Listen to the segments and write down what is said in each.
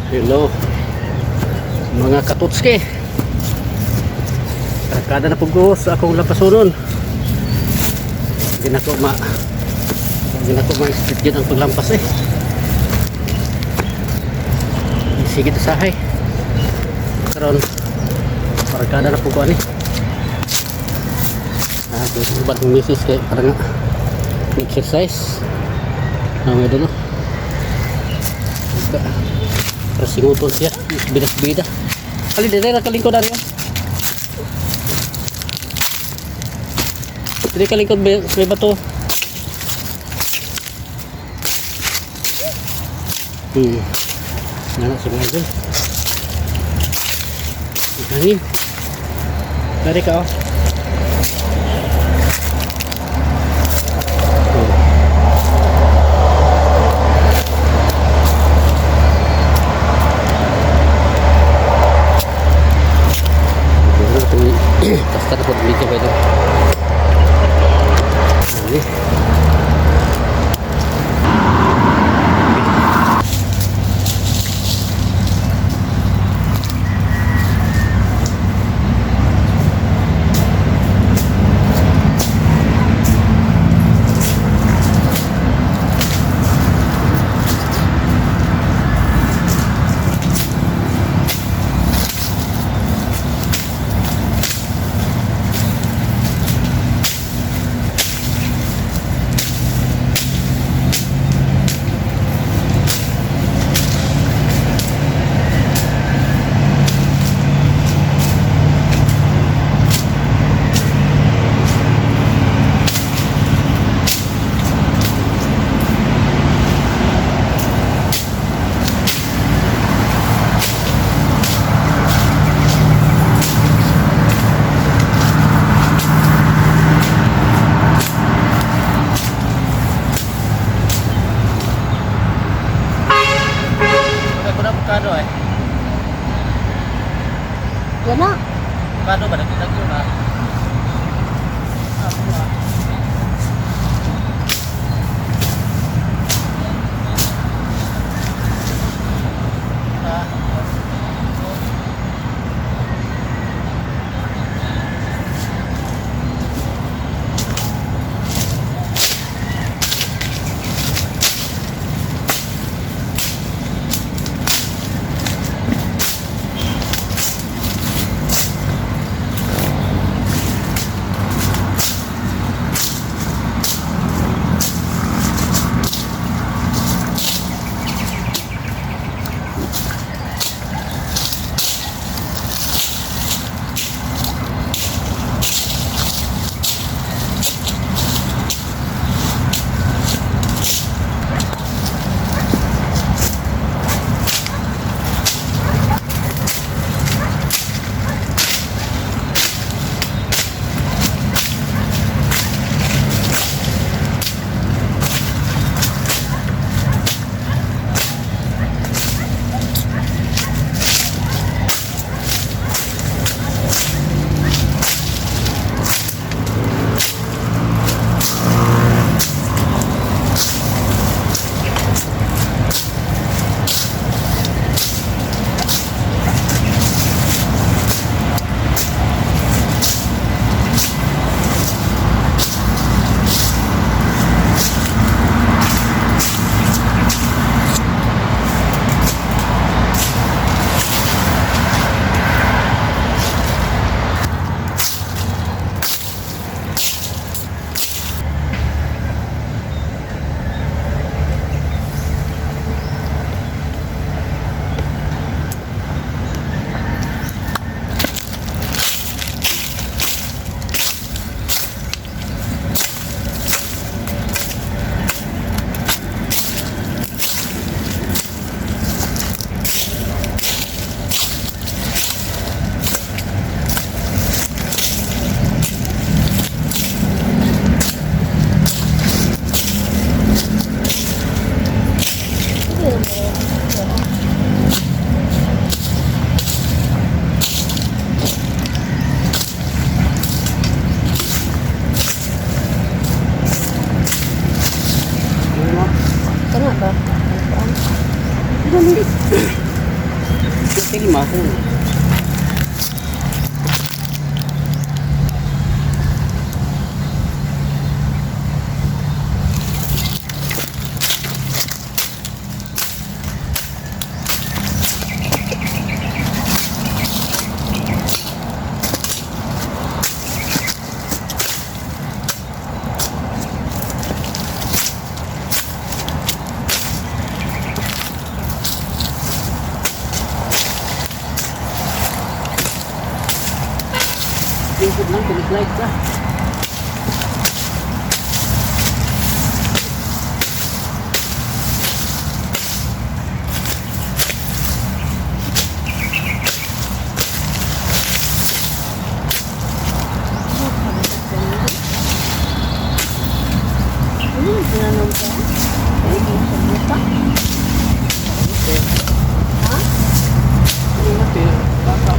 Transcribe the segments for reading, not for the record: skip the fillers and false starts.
Hello, mga katutski. Kada na pud ko sa akong lapasonon. Di na ko ma-split yun ang paglampas eh. Sige to sahay. Karon barkada na pud ko ani. Ah, uban kong misis kay para nga exercise. Ah, mga idol, no? Para singuton siya, bidas-bida. Ali, dire ra kalingkod ari, oh. Dire kalingkod may bato. Nana si mga idol. Ang hangin. Dari ka, oh. Oh. Basta na po video ba ito? Ano? Ako na bukado eh. Wala. Bukado ba? Nagkita na. Kana ba? Ano? Filma ko. Lingkod lang, kumislide ka. Ano yung tinanong ka? Ay, sa buta? Ha? Ano na, pero baka.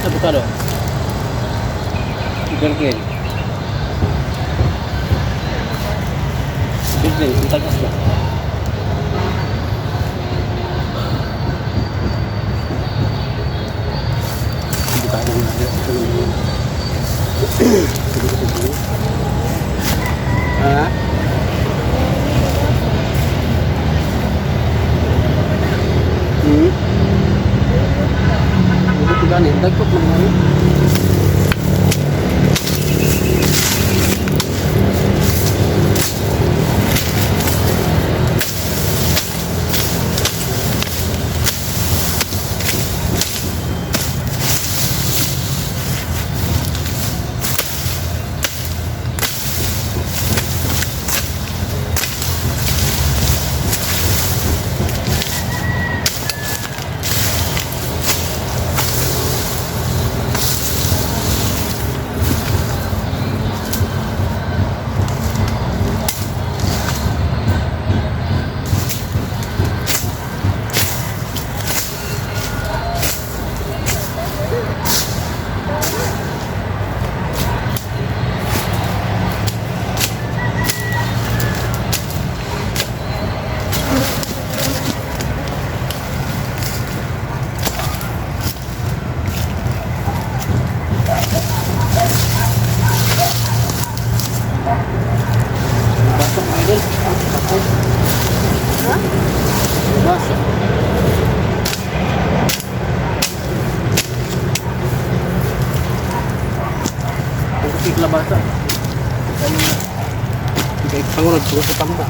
Avocado. Evergreen. Evergreen, ang tagas ba? Avocado nga. Ito naman yun. Ito. Ha? Hmm? Ito gani, dagkot man gani. Baso, mga idol. Baso. Ha? Baso. Ang kasi kalabasa. Kaya na. Kaya pangulog, puro sa tamba.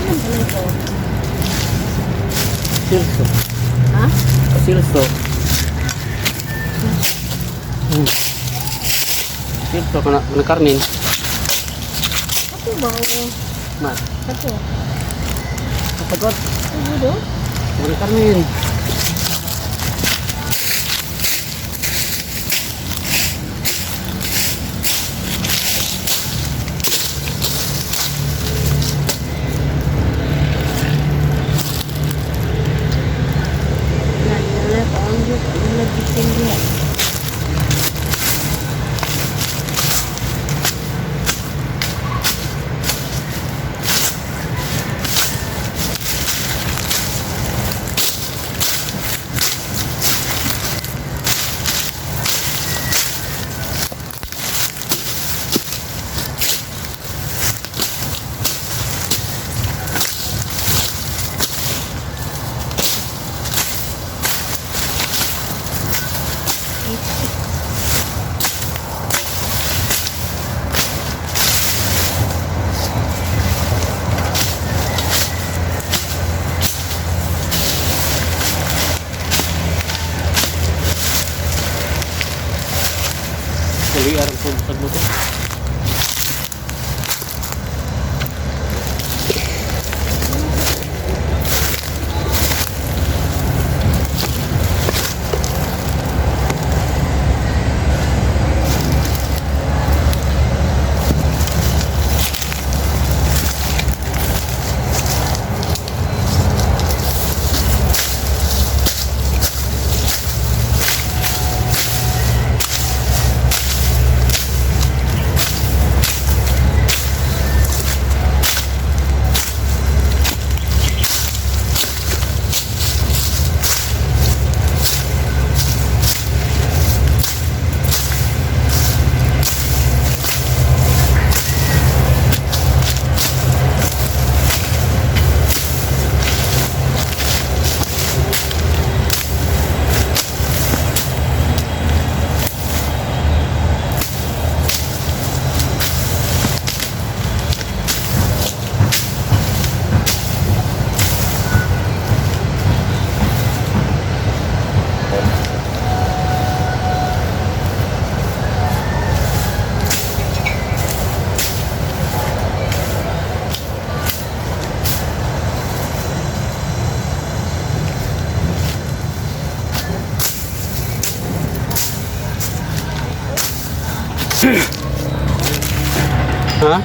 Anong balay ko? Silso. Ha? Silso. Silso kana kana Carmen. Ako ba? Oo. Ma, Ako. kapagod. Ako do? Kana Carmen. Nalala ko ang yun. Ang nagbitin niya. Dali aron ko sa buto. Ha?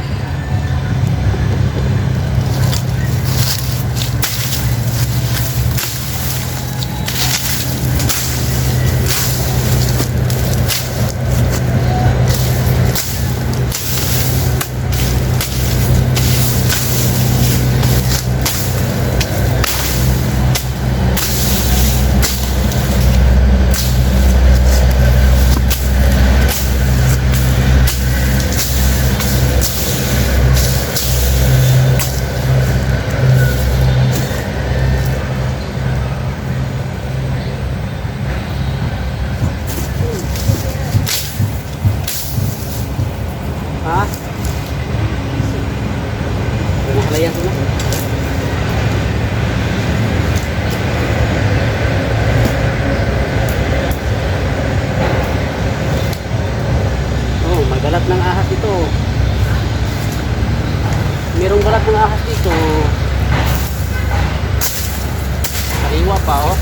Ha? Nakalayan ko na. Oh, may balat ng ahas dito. Merong balat ng ahas dito. Kaliwa pa, oh.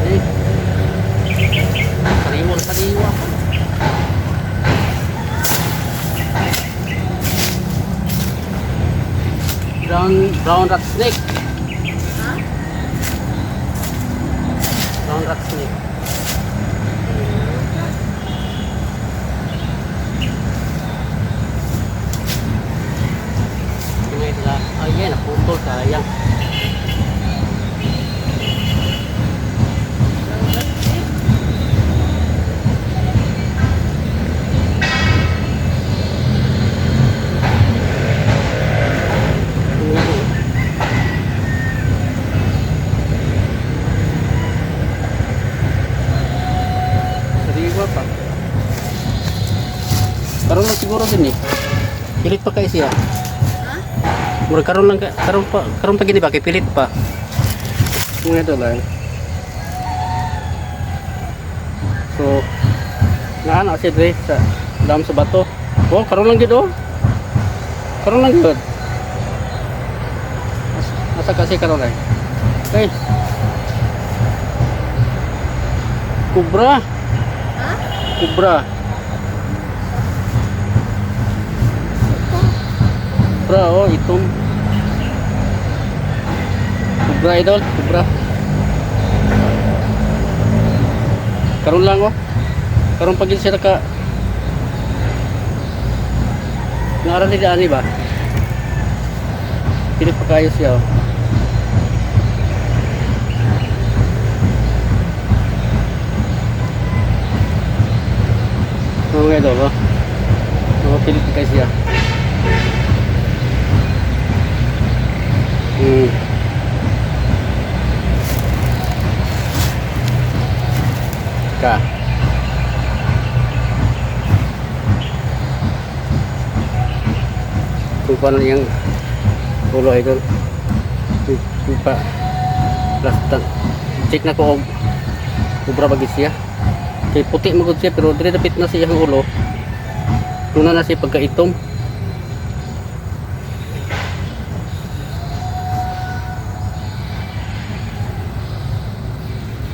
Eh. Kaliwa, kaliwa pa. Brown rat snake. Ha? Brown rat snake. Tingnan sila. Ay, yan, naputol. Sayang. Tingnan mo. siguro din eh. Pilit pa kay siya. Ha? Murag karon lang karon pa gini ba kay pilit pa. Mga idol ay. So naana siya dre sa dam sa bato. Oh, karon lang gid oh. Karon lang gid. Asa kasi karon ay. Ay. Kubra. Ha? Kubra. Kubra oh, itom. Kubra idol, kubra. Karon lang oh. Karon pag sila ka Naaral nila ani ba? Pilit pa kayo siya oh. Mga idol oh. Oh, pilit pa kayo siya. Ka. Kung paano niyang ulo idol. Kung pa last check na ko og kubra ba gid siya. Kay puti magud siya pero diri dapit na siya ang ulo. Tuna na siya pagkaitom.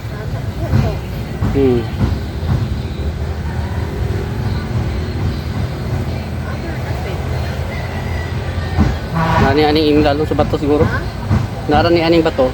Nasa ito. Asa na kasi? Nani aning imong lalo sa bato siguro. Ha? Nara ni aning bato.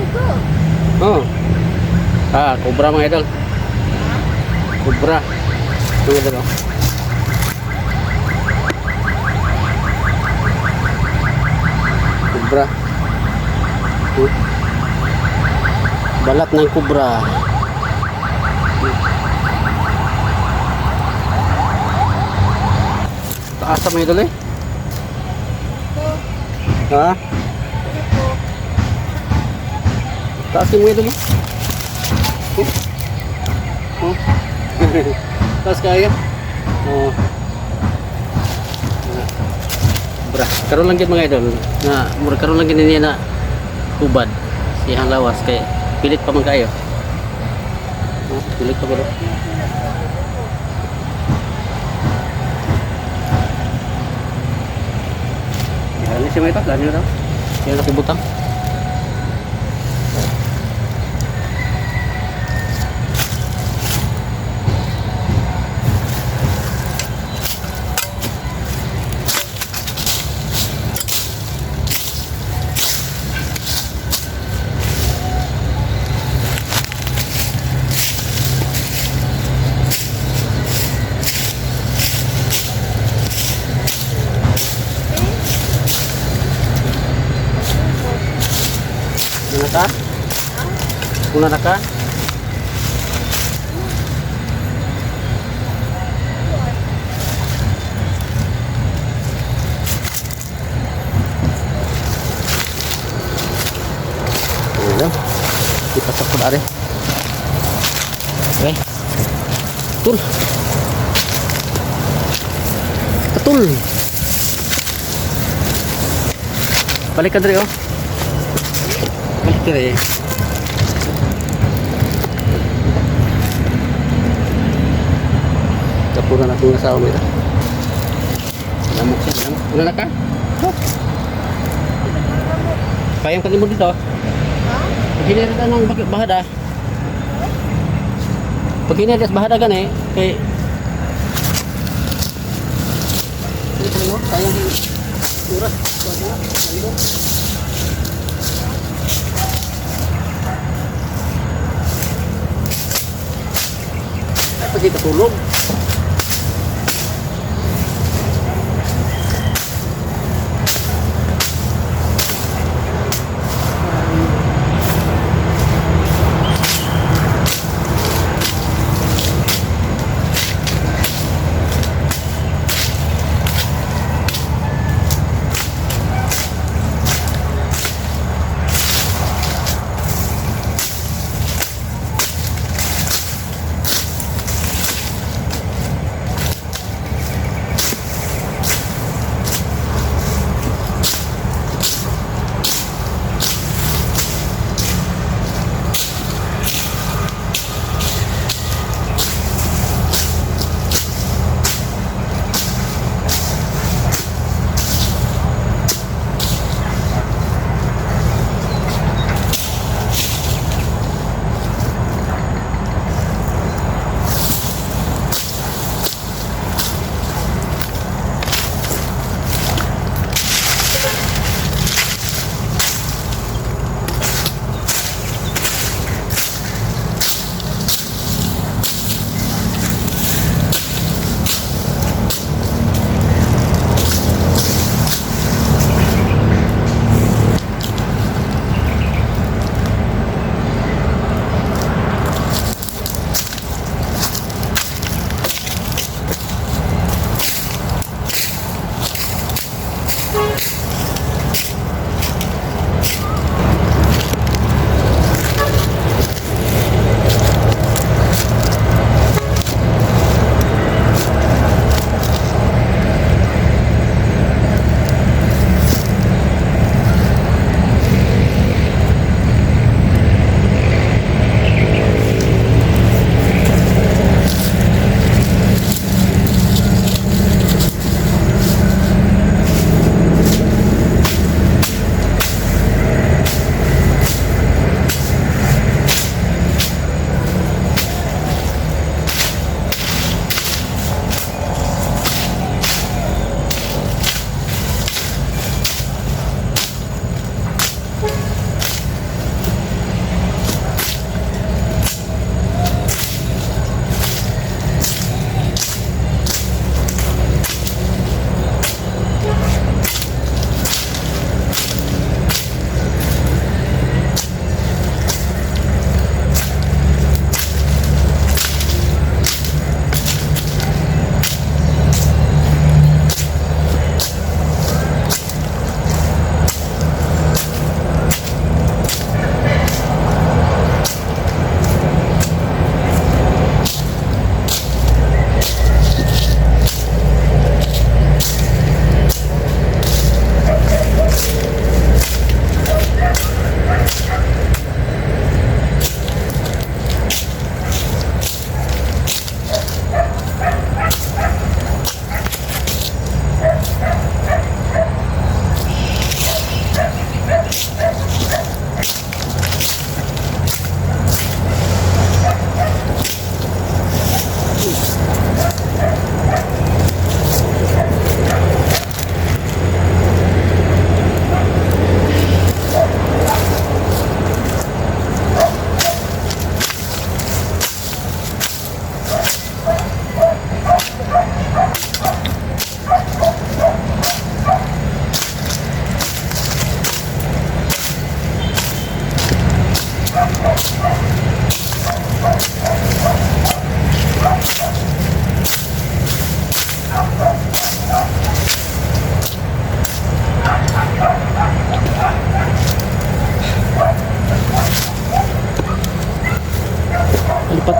Ito. Oh. Ah, cobra mga idol. Ha? Cobra. Mga idol. Oh. Cobra. Balat ng cobra. Taas sa mga idol eh. Ito. Ha? Ito. Taas yung mga idol eh. Oh. Oh. Taas kaya. Oh. Bra, karon lang gid mga idol na mura karon lang gid niya na hubad siyang lawas kay pilit pa man kayo. Oh, pilit pa gud. Yan siya mga idol, lani na daw. Yan nakibutang. Una ka? Una na ka? Ayan. Ipasok ko na rin. Okay. Tul. Atul. Balik ka diri oh. Balik diri. Tapunan na akong asawa mo ito. Lamok siya, lamok. Una na ka? Oh. Kayang kanimo dito. Ha? Pag hinirita ng bahada. Pag hinirita sa bahada gani, kay Ano pa mo? Sayang yung oras. Ano? Ay, pag tulog.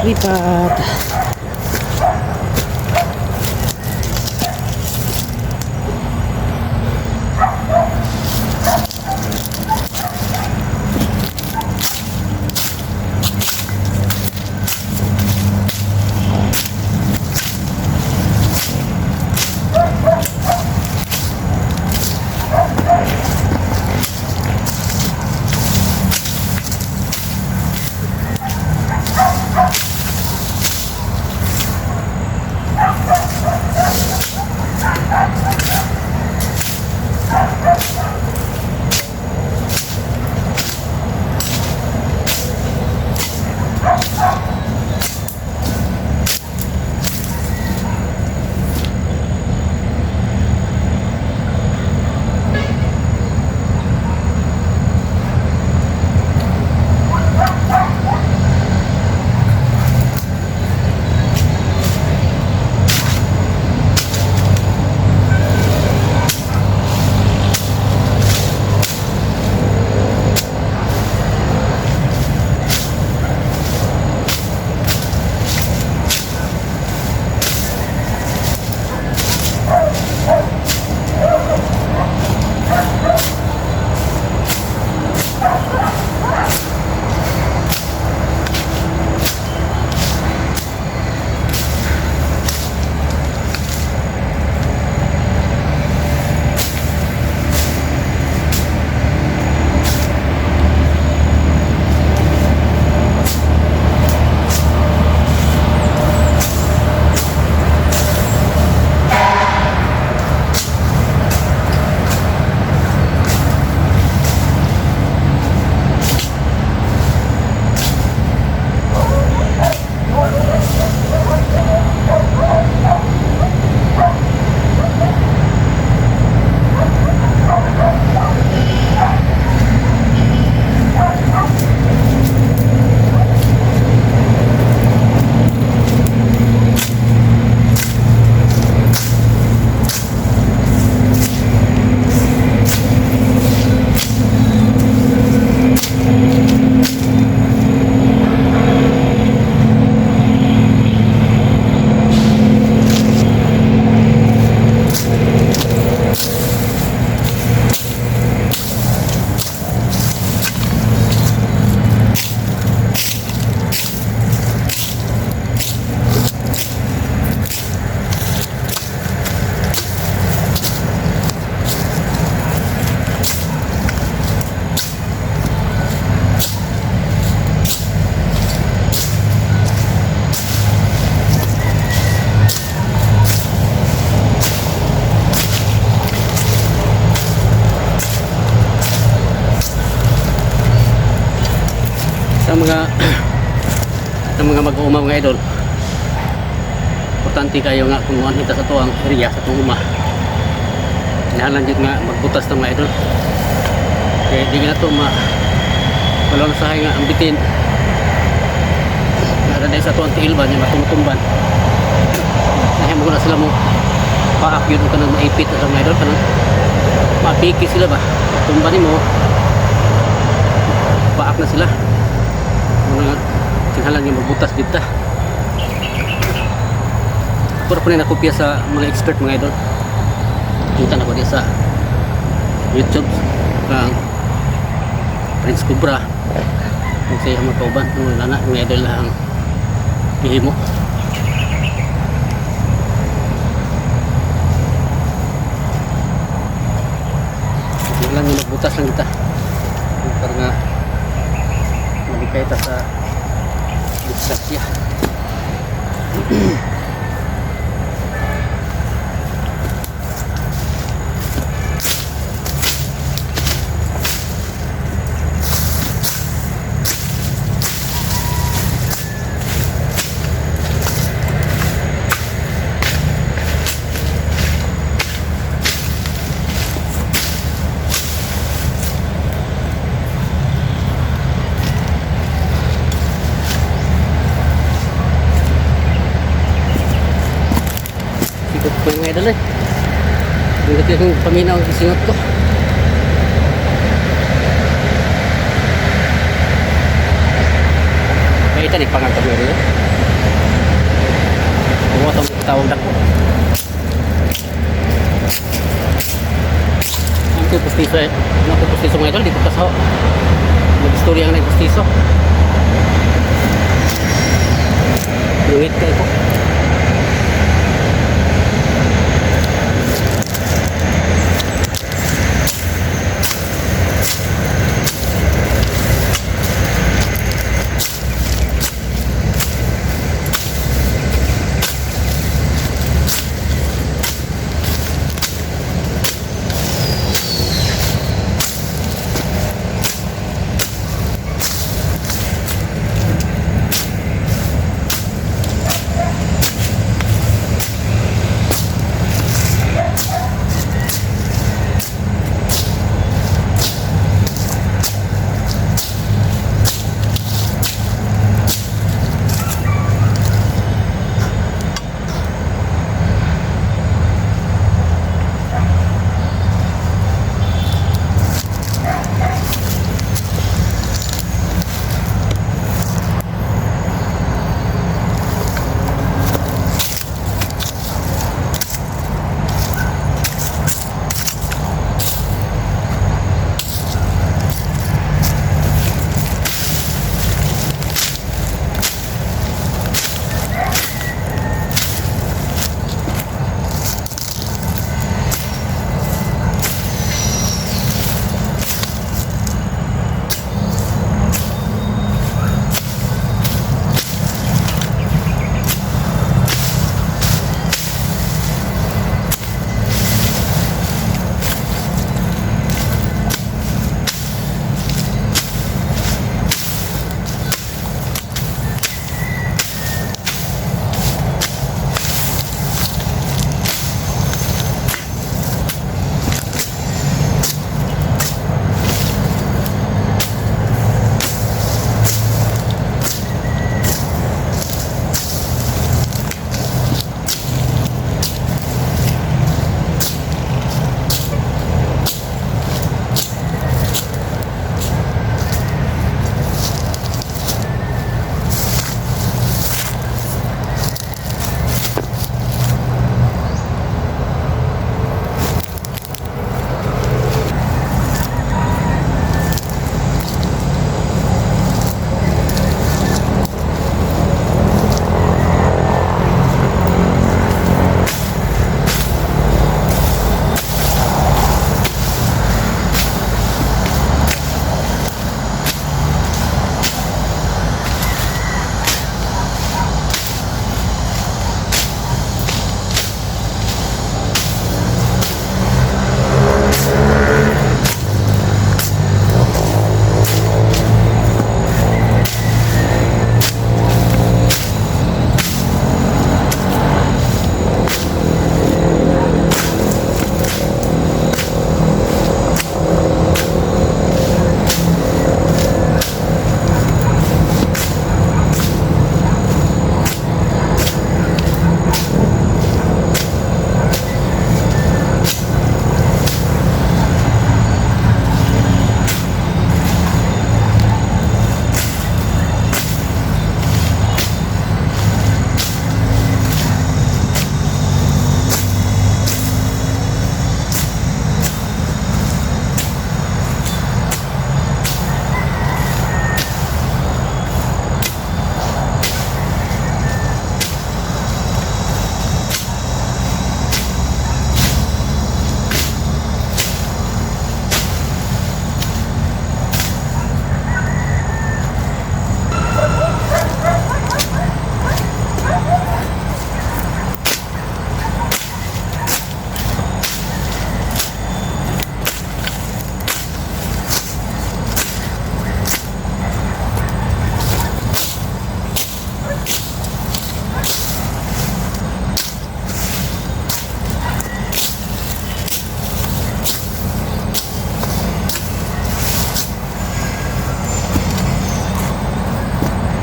Lipat. Sa mga mag-uuma, mga idol, importante kayo nga kung muanhi ta sa tuang area, sa tuong uma, kinahanglan jud nga magbutas ta, mga idol, kaya di na to ma wala na sahay nga ang bitin nga dahil sa tuang tiil ba niya matumutumban. Nahimo ko na sila mo paak yun kanang maipit na sa, mga idol, kanang mapiki sila ba, tumba nimo, paak na sila. Muna nga kinahanglan nga magbutas dito. Puro po na nakopya sa mga expert, mga idol. Kita na ko di sa YouTube kang Prince Cobra kung sa iyang mga kauban wala na, mga idol, lang gihimo. Hindi lang yung magbutas lang kita para nga malikay ta sa disgrasya. Sikot ko, mga idol, eh. Hindi ko yung paminaw ang singot ko. Kaya Kita ni pangag kami rin. Kuha itong tawag dako. Ang ko pustiso eh. Ang ko pustiso mga idol, di ko kasaw. Mag-istorya ang nagpustiso. Lungit kayo ko.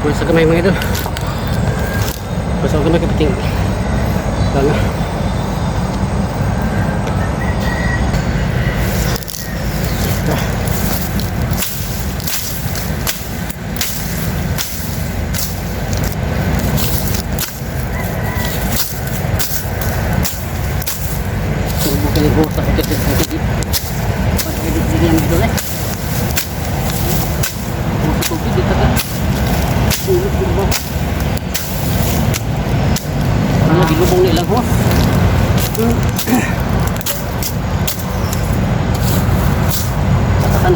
Pwede sa kamay mga idol. Pwede sa kamay kapiting. Lang.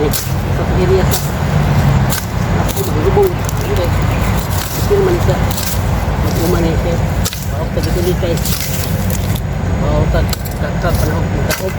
ni sa area sa ako maglubong. Hindi. Hindi naman siya. Mag-uma ni siya. Paok tag ito ni kay. Paok tag kakak panahon magkaob.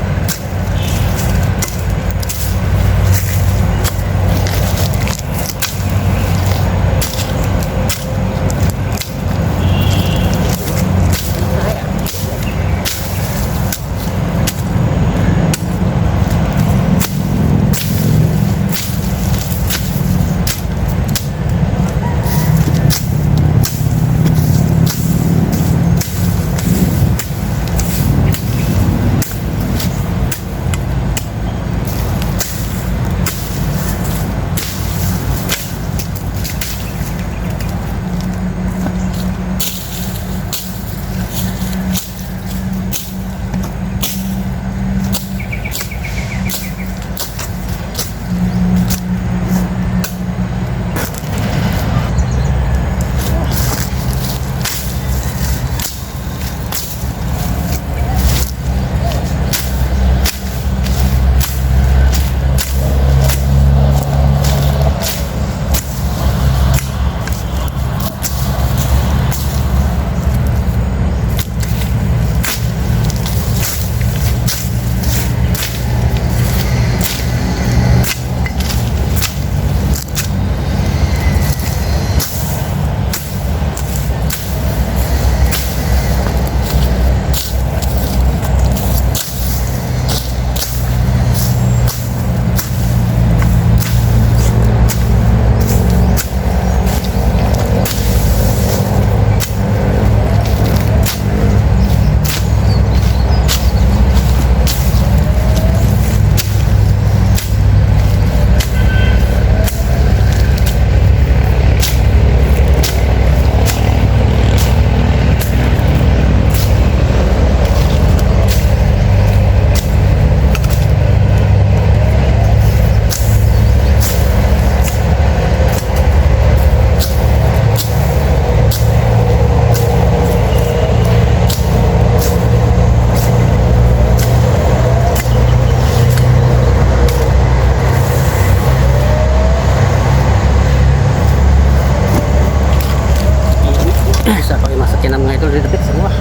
Sa pag masakyan mga idol dito sa mga.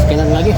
Sakyanan lagi.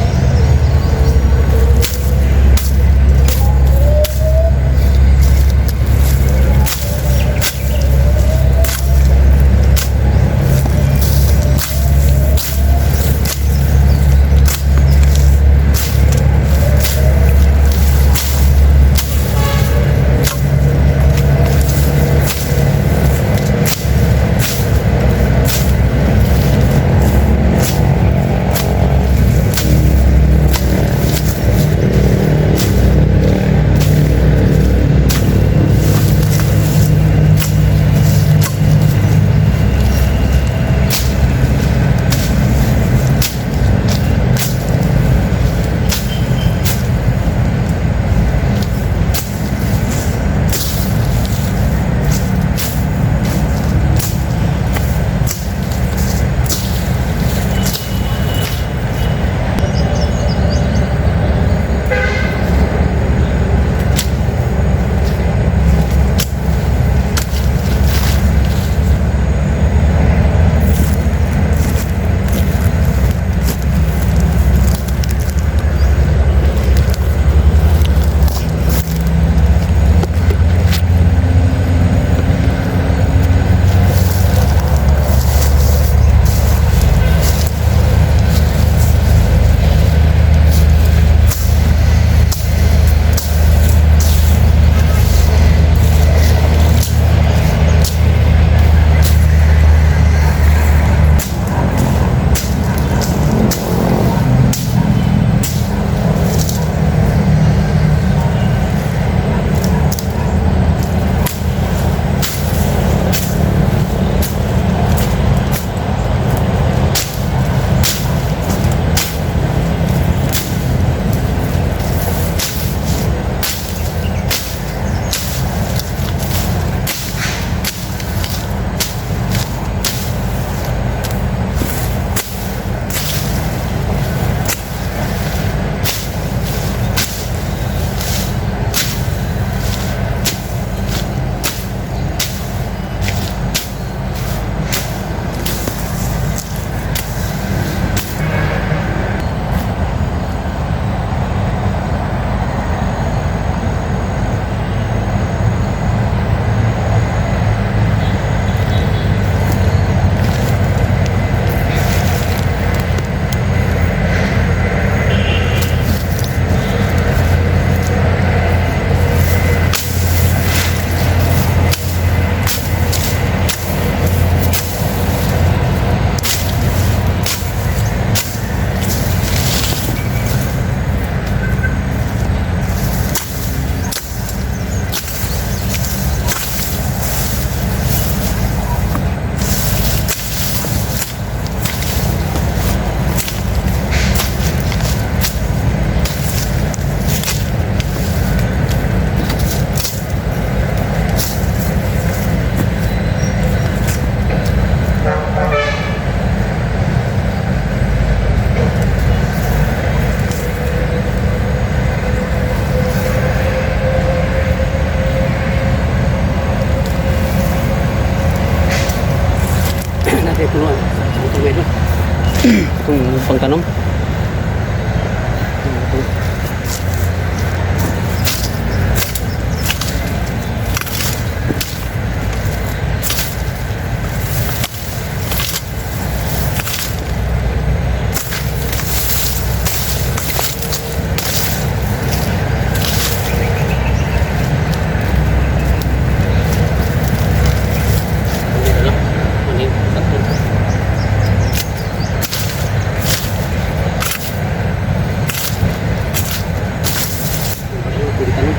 Itong pangtanom. Ito. Ano lang? Ano yung karton? Ano yung pangtanom?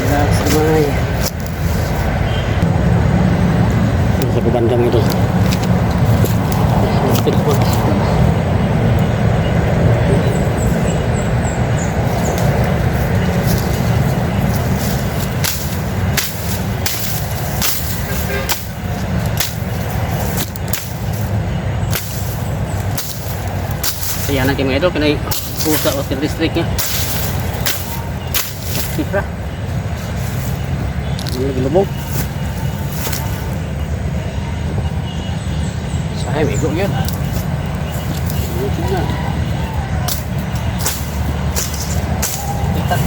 Relax kamay. Sa bandang ito. Ayan ang mga idol, kanay pusa o district niya. Sifra. Ano lubog? Sahay, may yun. Ano na? Kita.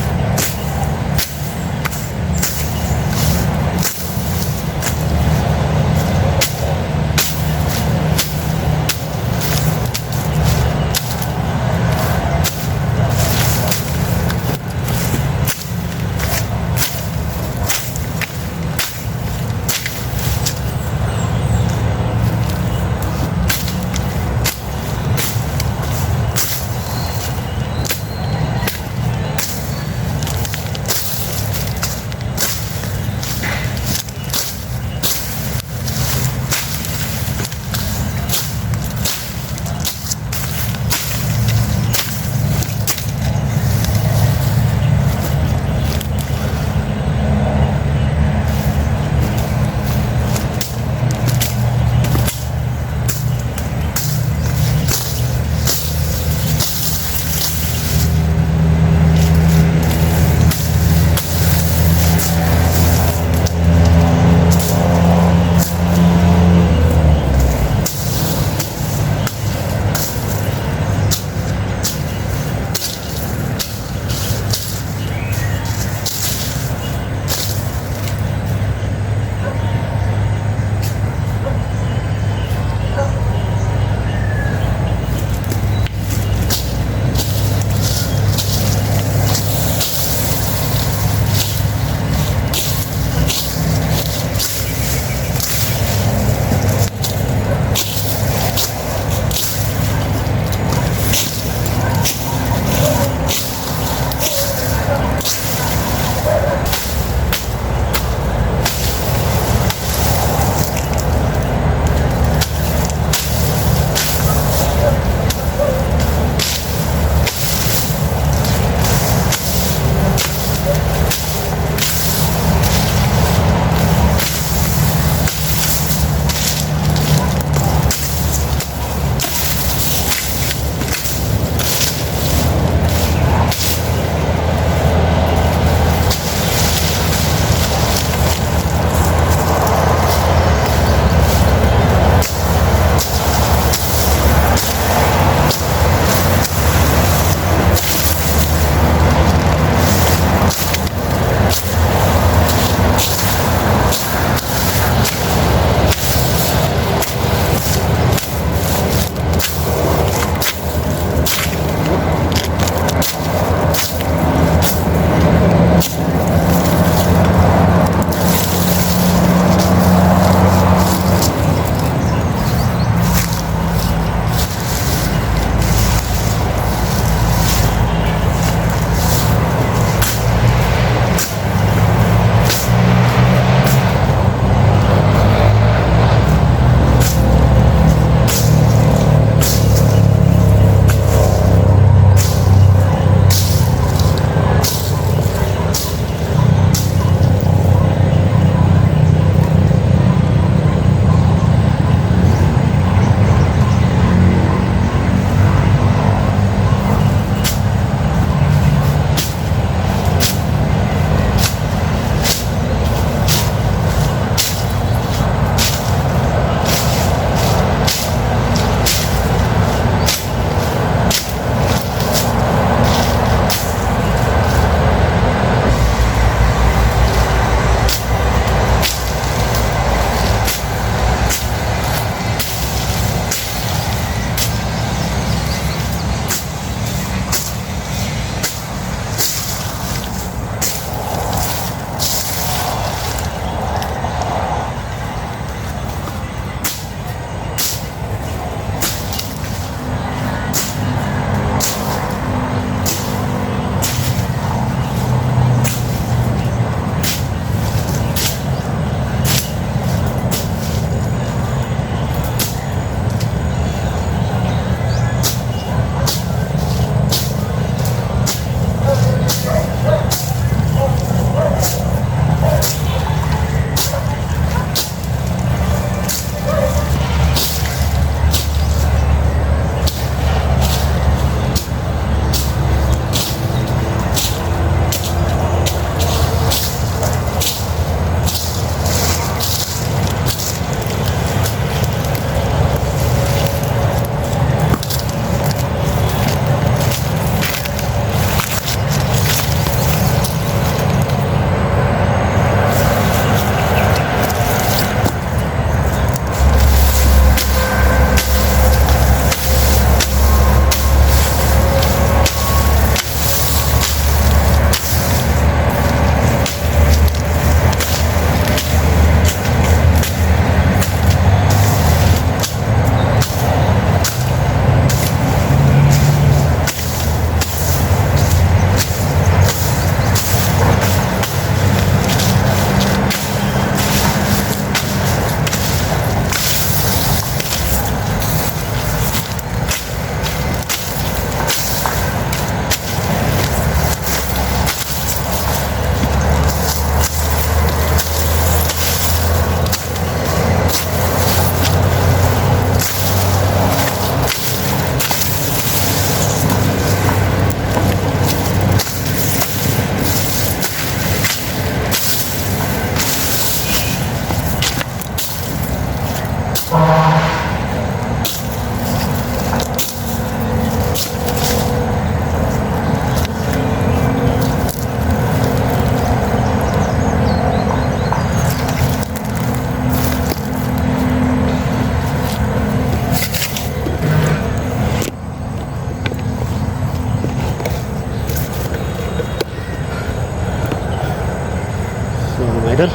So mga idol,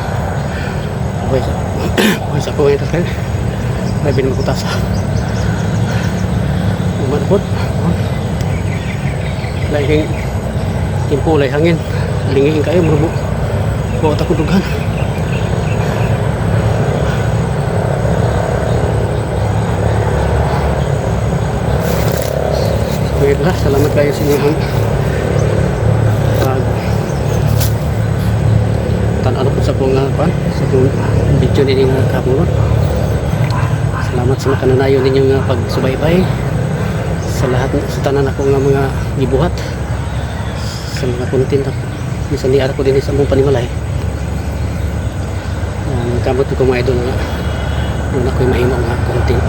okay sa ko, mga idol, kay grabe naman ko tasa. Umanapod. Laing timpo, lay hangin. Lingiin kayo, murbo. Buot ako dughan. So mga idol, ha, salamat kayo sa inyong pag tan-aw po sa akong kuan, sa akong video ninyo nga kahapon. Salamat sa makanunayon ninyo nga pagsubaybay sa lahat, sa tanan ako nga mga gibuhat sa mga content ako. Bisan di ara ko din sa among panimalay. Kamot ko, mga idol, nga doon ako'y mahimo nga content.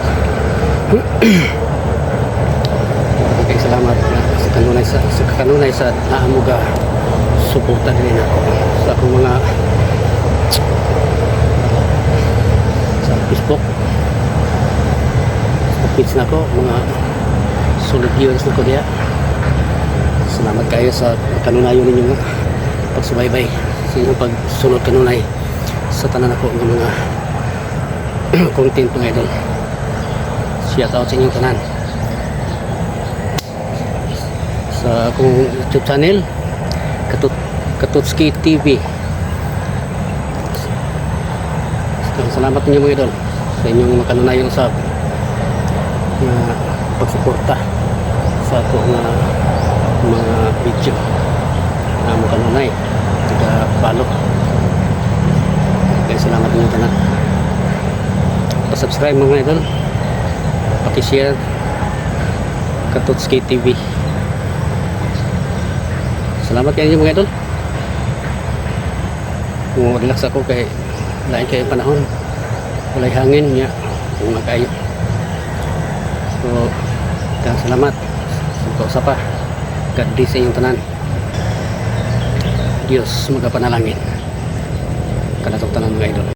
Okay, salamat nga sa kanunay sa naa mo ga suporta din ako sa akong mga sa Facebook Facebook page na ko, mga solid viewers na ko diya. Salamat kayo sa kanunayon ninyo nga pagsubaybay, sa inyong pagsunod kanunay sa tanan ako ng mga content, mga idol. Shout out sa inyong tanan sa akong YouTube channel, Katutski TV. Salamat ninyo, mga idol, sa inyong makanunayon sa nga pagsuporta sa ako nga mga video na mo kanunay taga follow. Okay, salamat ninyo tanan. Pa-subscribe, mga idol, paki-share, Katutski TV. Salamat kayo, mga idol. Mo relax ako kay lain kayo panahon, walay hangin niya kung kayo. So daghang salamat sa usa pa. God bless sa inyong tanan. Diyos magapanalangin kanatong tanan, mga idol.